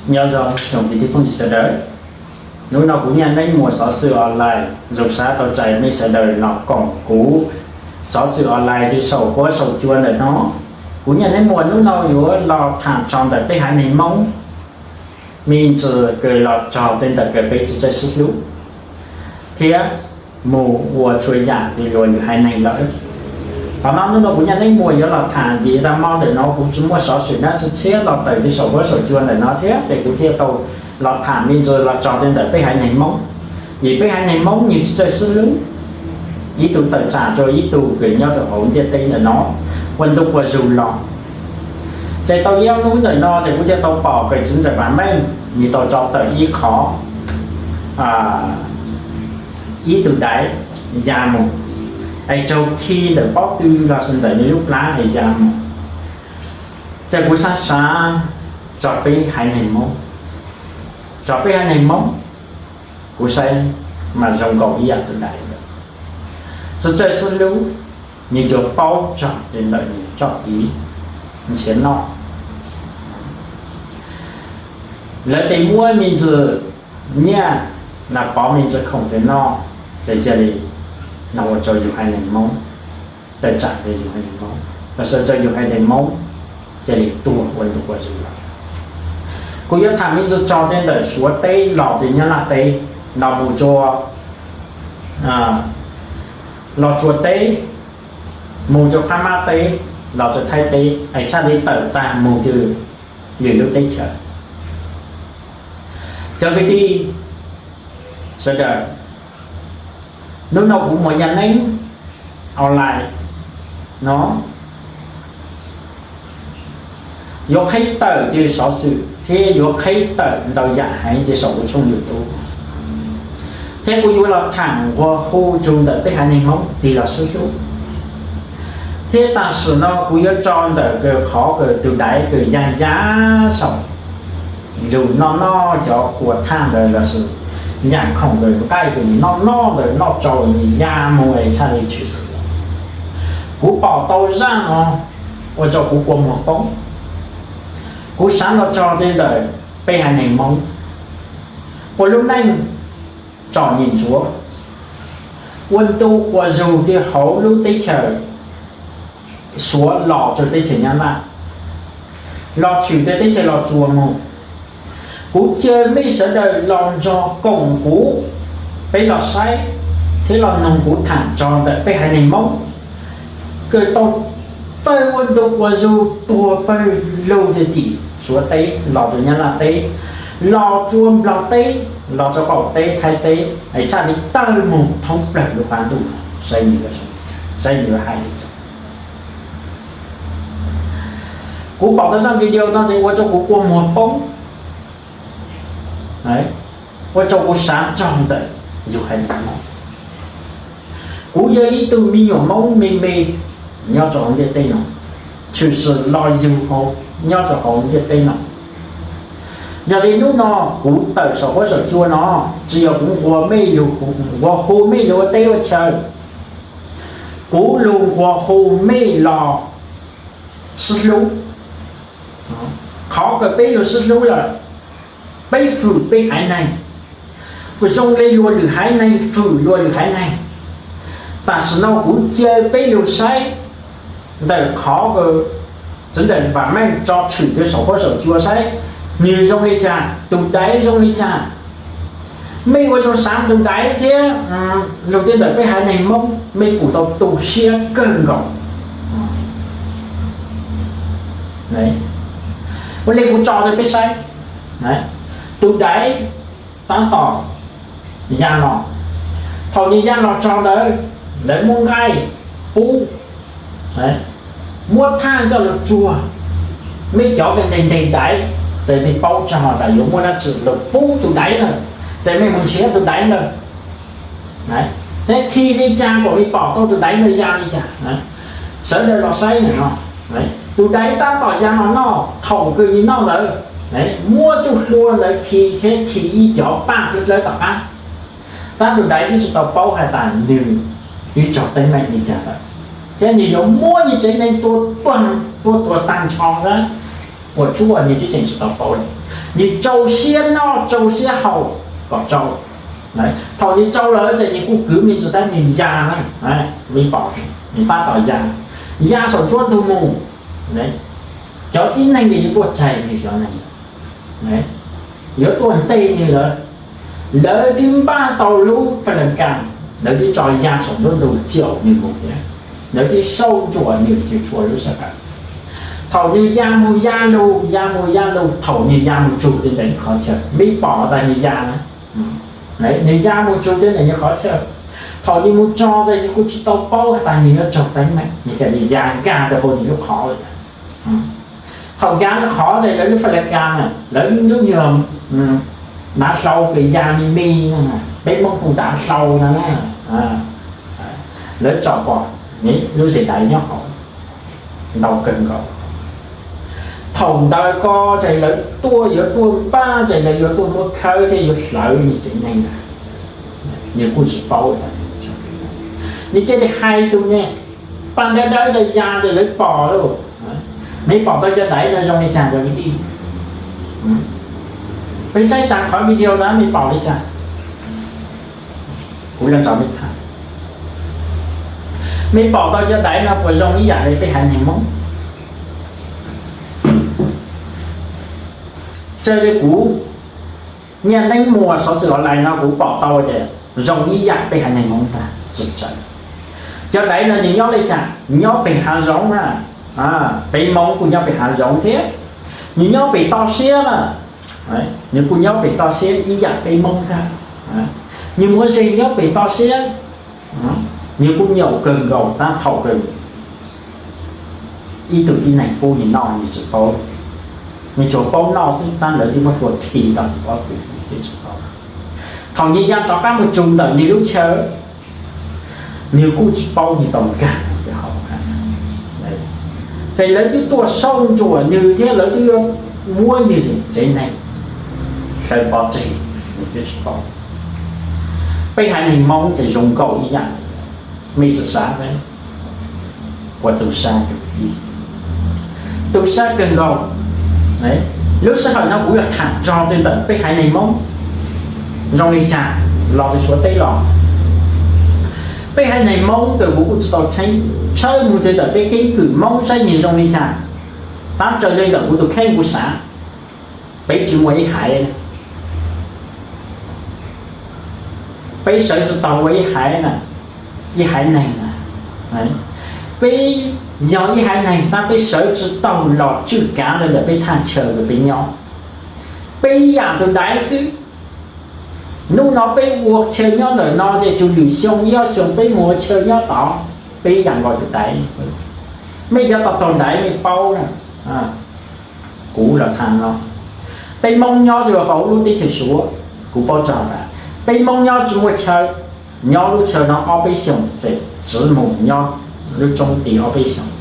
Nyob zoo tsoom kwv tij phooj ywg sawv daws, hnub no kuv Nyaj Neeb Muas xov xwm online zoo sab tau txais mej sawv daws los koom kuv xov xwm online rau saum huab saum cua ntawm no. Kuv Nyaj Neeb Muas hnub no yuav los tham txog ntawm peb haiv neeg Hmoob me ntsis kws los txog tej ntawm kws peb tsi txawj sib hlub thiab mus ua txhua yam tus luag lwm haiv neeg lawm. Qhov no hnub no kuv Nyaj Neeb Muas yuav los tham vim tas mo ntawm no kuv tsi muaj xov xwm dab tsi tshiab los tawm rau saum huab saum cua ntawm no thiab ces kuv thiaj tau los tham me ntsis los txog tej ntawm peb haiv neeg Hmoob. Vim peb haiv neeg Hmoob nwg tsi txawj sib hlub, ib tug tawm tsam rau ib tug kws nyob rau hauv ntiaj teb ntawm no ua ntu ua zug los. Ces tau ib ob hnub ntawm no ces kuv thiaj tau pom kws txiv ntxawm Vam Meej nwg tau tso tawm ib qhov, ib tug daiv ya mus, es raug khi ntawm pob tw los sis ntawm nws lub plab es ya mus. Ces kuv xav xav txog peb haiv neeg Hmoob, txog peb haiv neeg Hmoob, kuv saib mas zoo nkaus ib yam tus daiv, tsi txawj sib hlub, nwg tsuas paub txog ntawm nwg txoj kev nrhiav noj. Lawv tes muab me ntsis nyiaj, los pov me ntsis khoom tes noj, ces cia li los ua rau yus haiv neeg Hmoob, tawm tsam rau yus haiv neeg Hmoob, los sis rau yus haiv neeg Hmoob cia li tuag ua ntu ua zug lawm. Kuv yuav tham me ntsis txog tej ntawm Suav teb los rau Nyab Laj teb, los mus rua, los Suav teb, mus rua Phab Mab teb, los rua Thaib teb es txhaj li tawm tag mus rua lwm lub teb chaws. Cov kwv tij sawv daws, hnub no kuv Muas Nyaj Neeb online no yuav qheb tawm tej xov xwm thiab yuav qheb tawm ntau yam heev rua saum kuv tshooj YouTube, thiab kuv yuav los tham nqua hu rua ntawm peb haiv neeg Hmoob tig los sib hlub. Thiab tam sim no kuv yuav tso ntawm kws qhov kws tus daiv kws ya ya saum lug noj noj cov kua thaj ntawd los sis yam khoom ntawm nqaij kws nws noj noj ntawd noj tsau nws ya mus es txhaj li tshwm sim. Kuv pom tau zaaj no ua rau kuv kua muag poob. Kuv xaav los tso tej ntawm peb haiv neeg Hmoob ua lub neej txom nyem ntsuav, ua ntu ua zug rua hauv lub teb chaws Suav los rua teb chaws Nyab Laj, los tshwm rua teb chaws Los Tsuas mus. Kuv caw mej sawv daws los nrog koom kuv, peb los saib thiab los noog kuv tham txog ntawm peb haiv neeg Hmoob kws tau tawg ua ntu ua zug tuag pawg lug rua tim Suav teb los rua Nyab Laj teb, los rua Nplog teb, los rua qaum teb Thaib teb es txhaj li tawg mus thoob plawg lub qab ntuj. Saib nwg yuav hais li cas. Kuv pom tau zaaj video no ces ua rau kuv kua muag poob, ua rau kuv xaav txog ntawm yus haiv neeg Hmoob. Kuv yog ib tug me nyuam Hmoob me me nyob rau hauv ntiaj teb no, tshwm sim los yug nyob rau hauv ntiaj teb no. Yog li hnub no kuv tawm saum huab saum cua no, tsi yog kuv nqua hu mej lug ua teb ua chaw, kuv lug nqua hu mej los sib hlub. Qhov kws peb lug sib hlub lawm, peb fwm peb haiv neeg, kuj zoo le luag lwm haiv neeg fwm luag lwm haiv neeg. Tam sim no kuv caw peb lug saib ntawm qhov kws txiv ntxawm Vam Meej tso tshwm rua saum huab saum cua saib nwg zoo li cas, tus daiv zoo li cas. Mej ua zoo xaav tus daiv thiab lug tej ntawm peb haiv neeg Hmoob, mej pum tau tu siab kawg nkaus. Ua le kuv tso rua peb saib, tus daiv tab tom ya los, thaum nwg ya los txog ntawd, lawv muab nqaij pub, muab thaaj coj lug tsuag. Mej cov kws nteeg nteeg daiv ces mej paub txog tas yuav muab dlaab tsi lug pub tus daiv ntawd, ces mej mus nrhiav tus daiv ntawd, thiab khi li cas kuas mej pom tau tus daiv ntawd ya li cas. Sawv daws los saib no, tus daiv tab tom ya los noj, thaum kws nwg noj ntawd, muab txuj hlua ntawd khi thiab khi ib cov paj dlawb tom qab. Tab tus daiv twb tsi tau paub has tas nwg twb raug teeb meem li cas lawm, thiab nwg yuav muab nwg tsev neeg tua tuag, tua tuag tag nrho xwb, puas tsuaj nwg twb tseem tsi tau paub li. Nws rau siab noj rau siab haus kom tsau. Thaum nws tsau lawm ces nws kuj kwv me ntsis tab nws ya na, me pom, nws tab tom ya, ya saum nruab ntug mus. Cov tib neeg uas yuav tuaj tseg nws cov neeg, yuav tuaj nteg nws lawm, lawv twb npaj tau lub pha las kas, lawv twb tso ya saum nruab ntug caum nws mus thiab, lawv twb sau ntsuam nws txhua lub sij hawm. Thaum nws ya mus ya lug ya mus ya lug, thaum nws ya mus tsug tau ntawm nws qhov chaw, me pom tas nws ya na, nws ya mus tsug tau ntawm nws qhov chaw, thaum nws mus txog ces nws kuj tsis tau paub tas nws yuav raug teeb meem, nws cia li ya nkag rau hauv nws lub qhov lawm. Thaum nkag rau qhov ces lawv lub pha las kas na, lawv lub nyuag dav hlau kws ya me me, peb Hmoob hu dav hlau no na, lawv tsom pom lub zes daiv nyob hauv ntau kawg nkaus. Thaum ntawd ko ces lawv tuaj yuav tuaj npaj ces lawv yuav tuaj muab khawb thiab yuav hlawv nws tsev neeg na, nws kuj tsis paub. Nws cia li hais tus niag paj dawb dawb ntawd ya ces lawv pom lauj. Nej pom tau cov daiv no zoo li cas cov kwv tij? Peb saib tag qhov video no nej pom li cas? Kuv yuav nrog nej tham, nej pom tau cov daiv no puas zoo ib yam li peb haiv neeg Hmoob? Raws li kuv, Nyiaj Neeb Muas xov xwm online no kuv pom tau tias zoo ib yam peb haiv neeg Hmoob ntag, tsis tseeb. Cov daiv no nws nyob li cas? Nyob pem hav zoov na, peb Hmoob kuj nyob pem hav zoov thiab. Nws nyob pem toj siab na, nws kuj nyob pem toj siab ib yam peb Hmoob ntag. Nws muaj zes nyob pem toj siab, nws kuj nyaum kawg nkaus tab thaum kawg ib tug tib neeg pub nws noj nws tsis paub, nws tsuas paub noj xwb tab lawv twb muab hlua khi tau nws pob kws nws twb tsis paub. Thaum nws ya rov qab mus tsug ntawm nws lub chaw, nws kuj tsis paub nws tau nkag hauv. Ces lawv twb tuaj sau ntsuam nws thiab lawv twb yuav muab nws tsev neeg hlawv pov tseg, nws twb tsis paub. Peb haiv neeg Hmoob ces zoo nkaus ib yam, mej xav xav, ua tu sab, tu sab kawg nkaus. Lub sij hawm no kuv yuav tham txog rau ntawm peb haiv neeg Hmoob zoo li cas los rau Suav teb los. Peb haiv neeg Hmoob ces kuv kuj tsis tau tshawb mus rau ntawm peb keeb kwm Hmoob saib nws zoo li cas, tab raws li ntawm kuv tus kheej kuv xav, peb tsis muaj ib haiv, peb sawv tsis taug ua ib haiv na, ib haiv neeg na. Peb yog ib haiv neeg tab peb sawv tsis taug los tswj kav rau ntawm peb thaj chaw uas peb nyob. Peb ib yam tus daiv xwb. Hnub no peb ua chaw nyob ntawm no ces tsum lwm xyoo ib ob xyoo peb mus ua chaw nyob tod, peb ib yam nkaus tus daiv. Mej cov tau taug daiv mej paub na. Kuv los tham no, peb Hmoob nyob rau hauv lub teb chaws Suav, kuv paub txog tas peb Hmoob nyob tsis muaj chaw, nyob lub chaw no ob peb xyoos ces tsiv mus nyob lub roob tid ob peb xyoos,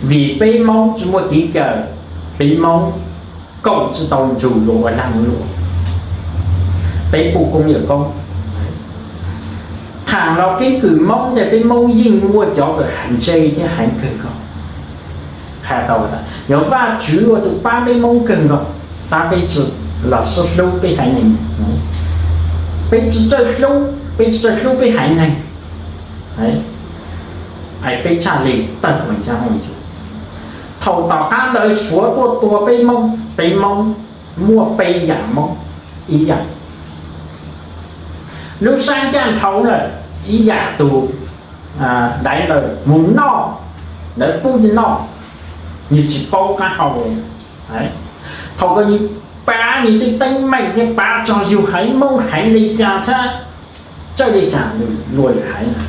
vim peb Hmoob tsis muaj kev kawm, peb Hmoob koom tsis tau nrug luag ua lag ua luam, peb puj koob yawm koob. Tham los keeb kwm Hmoob ces peb Hmoob yeej muaj cov uas heev ntse thiab heev kawg nkaus. Qha tau tas yog Vajtswv ua tus pab peb Hmoob kawg nkaus, tab peb tsis los sib hlub peb haiv neeg, peb tsis txawj hlub, peb tsis txawj hlub peb haiv neeg, es peb tshaj li tawg ua ncaj ncees. Thaum tom qab ntawd Suav tuaj tua peb Hmoob, peb Hmoob muaj peb yam Hmoob ib yam. Lub sab ncaj nraud lawm ib yam tus daiv ntawd mus noj, lawv pub noj, nws tsis paub qab hau. Thaum ko nws pav nws tej teeb meem thiab pav txog yus haiv Hmoob heev li cas thiab txawj li cas luag lwm haiv na.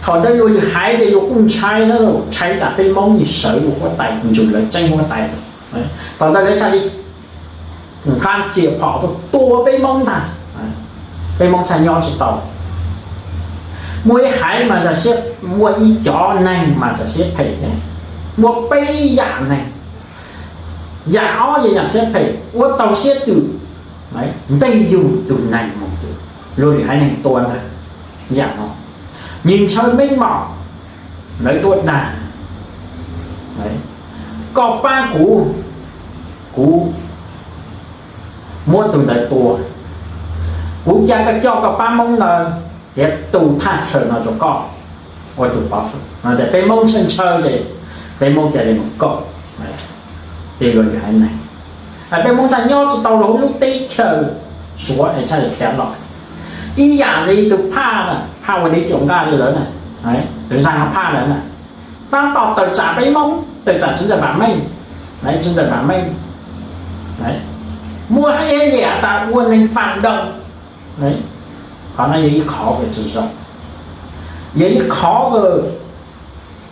Thaum ntawd luag lwm haiv ces luag kuj ntshai na, ntshai tsam peb Hmoob nws sawv ua huab tais nrug lawv tseeb huab tais. Thaum ntawd lawv tshaj li nqa riam phom tuaj tua peb Hmoob ntag, peb Hmoob tshaj nyob tsis tau. Muaj ib haiv mas zam siab, muaj ib cov neeg mas zam siab phem, muaj peb yam neeg. Yam ob yog yam siab phem, ua tau siab twm nteg yug tus neeg mus, luag lwm haiv neeg tua ntag. Yam no nws ntshaw meej mom, lawv tuaj dag, koj pab kuv, kuv muab tus ntawd tua. Kuv ca koj coj koj pab Hmoob ntawd tiav tus thaj chaw no rau koj ua tus pov hwm no ces peb Hmoob ntshaw ntshaw ces peb Hmoob ca li mus kaum tej luag lwm haiv neeg. Peb Hmoob tshaj nyob tsis tau lub teb chaws Suav es tshaj li khiav los. Ib yam li tus phaj, phaj ua li txiv nqaj li lawv na, zaj phaj lawv na, tab tom tawm tsam peb Hmoob, tawm tsam txiv ntxawm Vam Meej, txiv ntxawm Vam Meej muaj ib yam tas ua neeg phản động. Qhov no yog ib qhov tsis zoo, yog ib qhov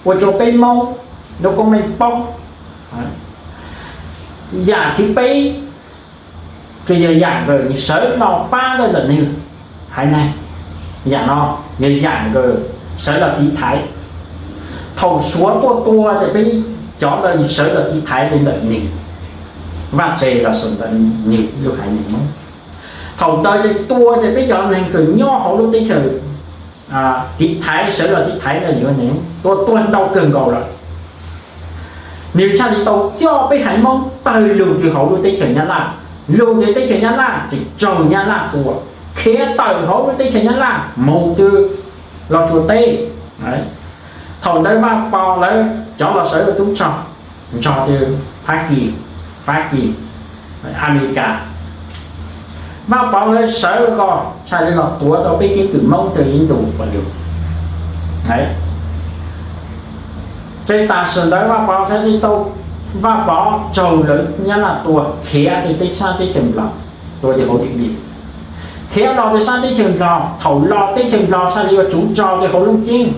ua rau peb Hmoob lub koob meej poob. Yam thib peb, ces yog yam uas nws sawv los pab ntawm nws haiv neeg. Yam no yog yam uas sawv los tiv thaiv. Thaum Suav tuaj tua ces peb cov ntawd nws sawv los tiv thaiv li ntawm nws vaj tse los sis ntawm nws lub haiv neeg Hmoob. Thaum ntawd ces tua ces peb cov neeg uas nyob hauv lub teb chaws tiv thaiv, sawv los tiv thaiv ntawd yuav tua tuag ntau kawg nkaus lawm. Nws thiaj li tau coj peb haiv Hmoob tawg lug twg hauv lub teb chaws Nyab Laj, lug twg teb chaws Nyab Laj ces raug Nyab Laj tua, khiav tawm hauv lub teb chaws Nyab Laj mus twg los Tsuas teb. Thaum ntawd Vaj Pov lawv cov los sawv tub rog nrog twg, Fab Kis, Fab Kis, Amelikas. Vaj Pov lawv sawv ko tshaj li los tuav tau peb keeb kwm Hmoob twg ib ntus puas lug. Ces tam sim ntawd Vaj Pov tshaj li tau, Vaj Pov raug lawv Nyab Laj tua khiav rau teb sab teb chaws Nplog, tua rau hauv Dim Dim, khiav los rau sab teb chaws Nplog. Thaum los teb chaws Nplog tshaj li yuav tsuv rog rau hauv Looj Ceeb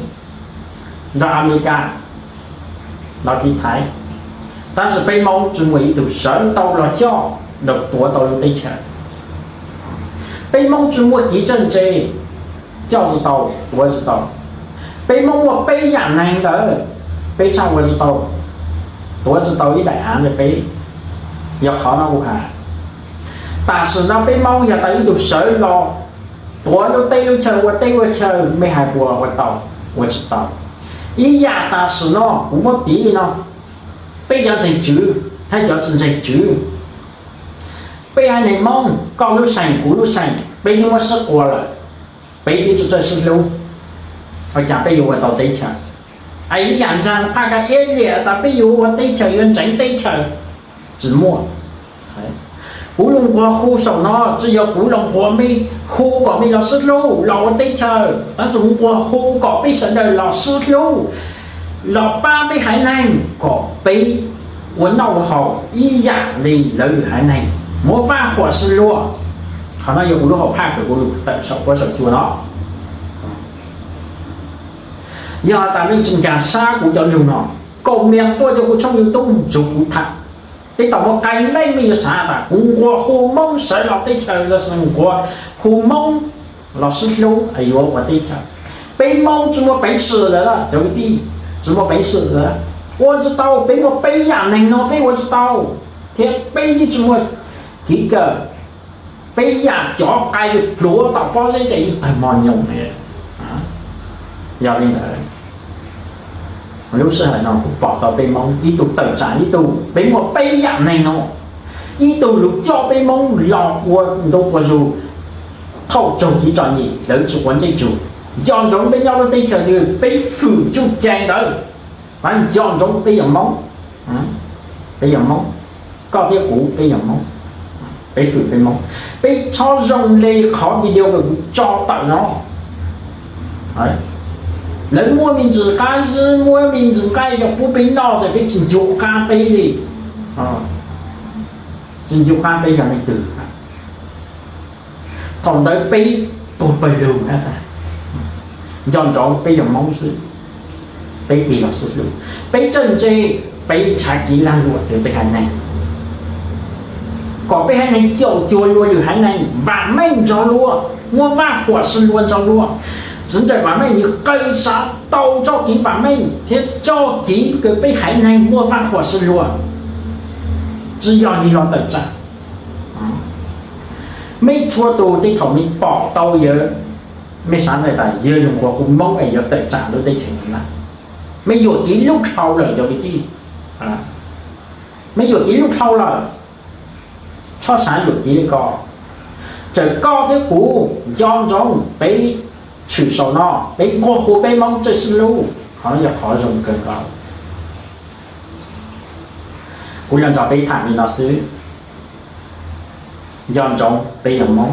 nrog Amelikas los tiv thaiv. Tab sis peb Hmoob tsis muaj ib tug sawv tau los coj los tuav tau lub teb chaws. Peb Hmoob tsis muaj kev txawj ntse coj tsis tau, tuav tsis tau. Peb Hmoob muaj peb yam neeg ntawd, peb tshaj ua tsis tau, tuav tsis tau ib daim av rau peb. Yog qhov no kuv hais, tam sim no peb Hmoob yog tas ib tug sawv los tuav lub teb lub chaw, ua teb ua chaw, mej hais puas ua tau? Ua tsis tau. Ib yam tam sim no kuv muab piv li no, peb cov ntseeg tswv thiab cov tsis ntseeg tswv, peb haiv neeg Hmoob, koj lub seem kuv lub seem, peb twb muab sib qua lawm, peb twb tsis txawj sib hlub, ua cas peb yuav ua tau teb chaws? Es ib yam zaj phaj kab iab liam tas peb yuav ua teb chaws, yuav ntseev teb chaws, tsis muaj. Kuv los nquag hu saum no tsis yog kuv los nquag mej, hu kom mej los sib hlub los ua teb chaws, tab sis nquag hu kom peb sawv daws los sib hlub, los pab peb haiv neeg kom peb ua noj ua haus ib yam li lawv lwm haiv neeg, muab vaj huam sib luag. Qhov no yog kuv lub hom phaj uas kuv lus tawm saum huab saum cua no. Yog tas mej tsis nkag sab kuv cov lus no, kaum mias tuaj rau kuv tshooj YouTube nrug kuv tham, peb tau muaj qee leej mej yuav xav tas kuv nquag hu Hmoob sawv los teb chaws los sis nquag hu Hmoob los sib hlub yuav ua teb chaws. Peb Hmoob tsis muaj peev xwm lawm cov kwv tij, tsis muaj peev xwm lawm, ua tsis tau. Peb muaj peb yam neeg no peb ua tsis tau, thiab peb yeej tsis muaj kev kawm. Peb yam cov qai pluav tom pob zeb ces yeej tawg mos nyoos li. Yog li ntawd, lub sij hawm no kuv pom tau peb Hmoob ib tug tawm tsam ib tug, peb muaj peb yam neeg no. Ib tug lug coj peb Hmoob los ua ntu ua zug, thaum raug kev txom nyem lawv tsis quav ntsej tsug, nco ntsoov peb nyob lub teb chaws twg peb fwm tsuj cai ntawd, mas nco ntsoov peb yog Hmoob. Peb yog Hmoob, koj thiab kuv peb yog Hmoob, peb fwm peb Hmoob. Peb txhob zoo li qhov video uas kuv tso tawm no. Lawv muab me ntsis qab zib, muab me ntsis nqaij coj pub peb noj ces peb tsis ncu qab peb li, tsis ncu qab peb yog leej twg. Thaum ntawd peb puag pawg lug, nco ntsoov peb yog Hmoob xwb, peb tig los sib hlub, peb txawj ntse, peb ntshaw kev lag luam rau peb haiv neeg, kom peb haiv neeg caum cuag luag lwm haiv neeg, vam meej nrog luag, muaj vaj huam sib luag nrog luag. Txiv ntxawm vam meej nws qw xav tau txoj kev vam meej thiab txoj kev uas peb haiv neeg muaj vaj huam sib luag, tsis yog nws los tawm tsam. Mej txhua tus tej thaum mej pom tau yawg, mej xav tas yawg yog nquag hu Hmoob es yuav tawm tsam lub teb chaws Nyab Laj. Mej yuam kev lub dhau lawm cov kwv tij, mej yuam kev lub dhau lawm. Txhob xav yuam kev li ko. Txawm koj thiab kuv nco ntsoov peb tshwm saum no, peb nquag hu peb Hmoob txawj sib hlub, qhov no yog qhov zoo kawg nkaus. Kuv los nrog peb tham li no xwb, nco ntsoov peb yog Hmoob.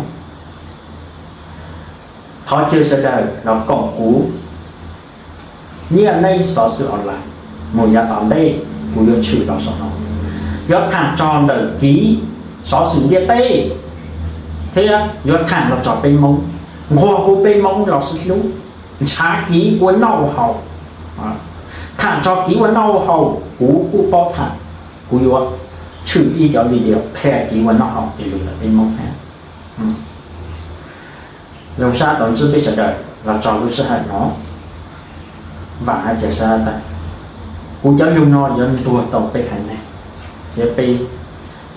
Thov caw sawv daws los koom kuv Nyiaj Neeb Xov Xwm Online mus yav tom ntej. Kuv yuav tshwm los saum no, yuav tham txog ntawm kiv xov xwm ntiaj teb, thiab yuav tham los txog peb Hmoob, nquag hu peb Hmoob los sib hlub, ntshav kiv ua noj ua haus. Tham txog kiv ua noj ua haus kuv kuj paub tham. Kuv yuav tshwm ib cov video qhia kiv ua noj haus li lus ntawm peb Hmoob thiab. Zoo sab tau ntsib peb sawv daws los txog lub sij hawm no. Vam hais tias sab tas, kuv cov lus no yuav ntuag tau peb haiv neeg, thiab peb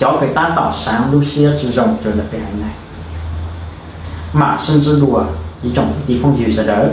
cov kws tab tom xaav lub siab tsi zoo rua ntawm peb haiv neeg. Mam sib ntsib dua ib tsoom kwv tij phooj ywg sawv daws.